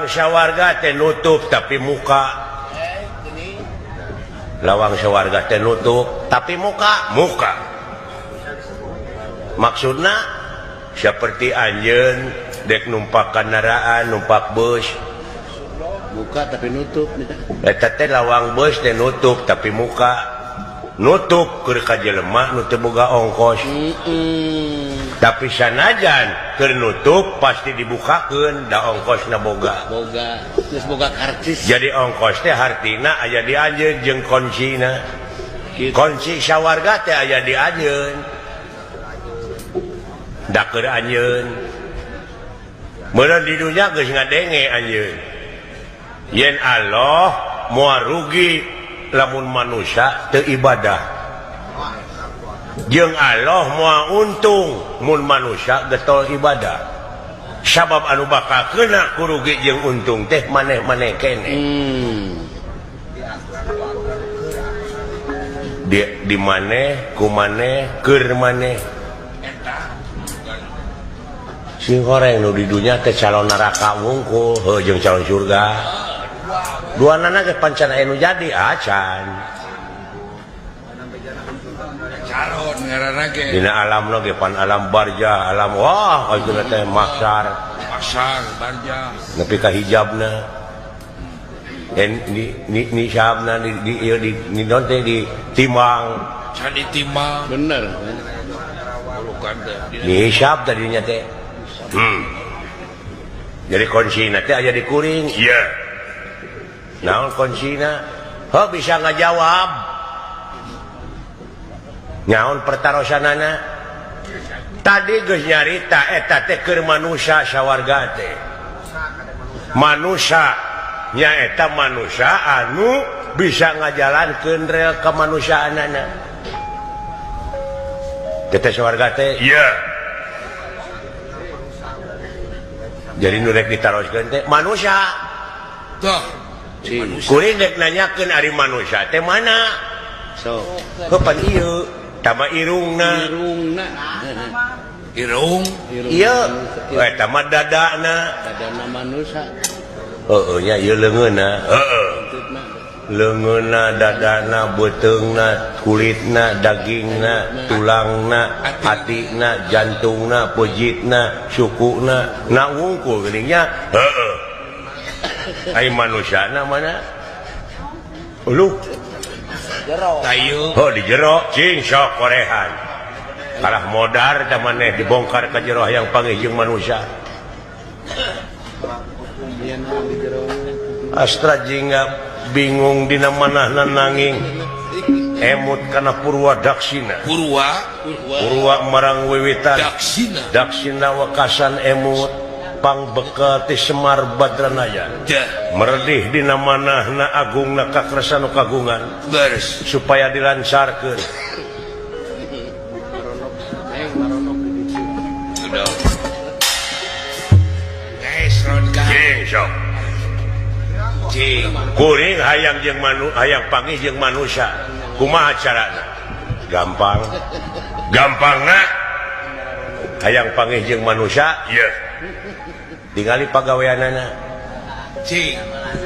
Lawang sawarga teh nutup tapi muka. Lawang sawarga teh nutup tapi muka, muka. Maksudna seperti anjeun dek numpak kendaraan, numpak bus. Buka tapi nutup. Eta teh lawang bus teh nutup tapi muka. Nutup keur ka jelema nu teu boga ongkos. Tapi sanajan keur nutup pasti dibukakeun, da ongkosna boga. Boga, geus boga karcis. Jadi ongkos teh hartina aya di anjeun jeung kuncina. Gitu. Kunci sawarga teh aya di anjeun. Da keur anjeun. Meureun di dunya geus ngadenge anjeun. Yen Allah moal rugi lamun manusia teu ibadah. Jeung Allah moal untung mun manusia getol ibadah. Sabab anu bakal kena kurugi jeung untung teh maneh-maneh keneh. Di maneh, ku maneh, keur maneh. Sing goreng nu di dunya teh calon neraka wungkul, heuh jeung calon surga. Dua nana ge pancen aya nu jadi acan. Calon ngaranna ge. Dina alam ge pan alam barjah, alam wah ayeuna teh maksar. Maksar barjah. Nepi ka hijabna. En di ni ni sahabna di di ieu di ni non teh di timbang. Can ditimbang. Bener. Bukan teh. Di hisab tadinya teh. Jadi kuncina teh aya di kuring. Iya. Naon kuncina? Heuh bisa ngajawab. Naon pertarosanana? Tadi geus nyarita eta teh keur manusia sawarga teh. Manusia nyaeta manusia anu bisa ngajalankeun rel kemanusiaanana. Teh sawarga teh? Iya. Jadi nu rek ditaroskeun teh manusia. Tuh. Kuring dek nanyakeun ari manusia teh mana? So. Heuh pan ieu tama irungna. Irungna. Irung. Ieu eta mah dadana. Dadana manusia. Heueuh nya ieu leungeunna. Heueuh. Leungeunna, dadana, beuteungna, kulitna, dagingna, tulangna, hatina, jantungna, pejitna, sukuna, na wungkul geuning nya. Heueuh. Ai manusiana mana? Uluh. Jero. Tayu. Oh di jero cing sok korehan. Kalah modar teh maneh dibongkar ka jero hayang panggih jeung manusia. Astra jingga bingung dina manahna nanging emut kana Purwa Daksina. Purwa, Purwa marang wiwitan Daksina. Daksina wekasan emut pangbekal ti Semar Badranaya. Meredih dina manahna agungna kakresan nu kagungan. Beres. Supaya dilancarkeun. Kuring hayang jeung hayang panggih jeung manusia. Kumaha carana? Gampang. Gampangna hayang panggih jeung manusia, ieu. Tingali pagaweanana. Cing.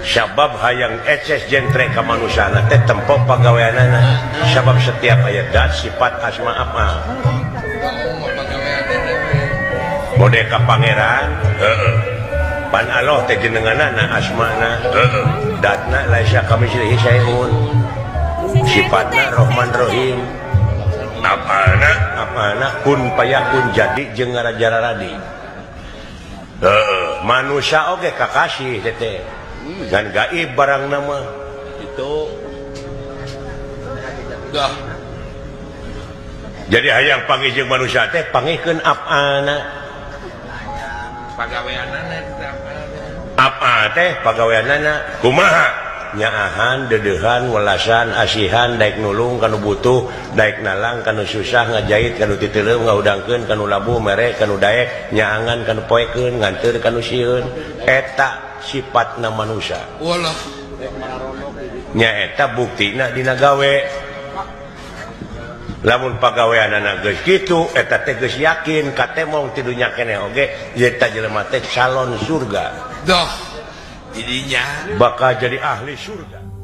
Sabab hayang eces jentre ka manusiana teh tempo pagaweanana. Sabab setiap aya dat sifat asma apa. Mode ka pangeran, heeh. Pan Allah teh jenenganana asmana, heeh. Datna laisa kamislihi syai'un. Sifatna Rahman Rahim. Apana? Apana kun payakun jadi jeung ngarajararadi. Heeh, manusia oge kakasih teh teh. Dan gaib barang nama itu. Dah. Jadi hayang panggih jeung manusia teh panggihkeun apana. Pagaweanana apa teh pagaweanana kumaha nyaahan deudeuhan welasan asihan daek nulung kanu butuh daek nalang kanu susah ngajahit kanu titeuleum ngahudangkeun kanu labuh mere kanu daek nyaangan kanu poekeun nganteur kanu sieun eta sifatna manusia. Walah nyaeta buktina dina gawe lamun pagaweanana geus kitu eta teh geus yakin katemong ti dunya keneh oge eta jelema teh calon surga. Dah. Didinya bakal jadi ahli surga.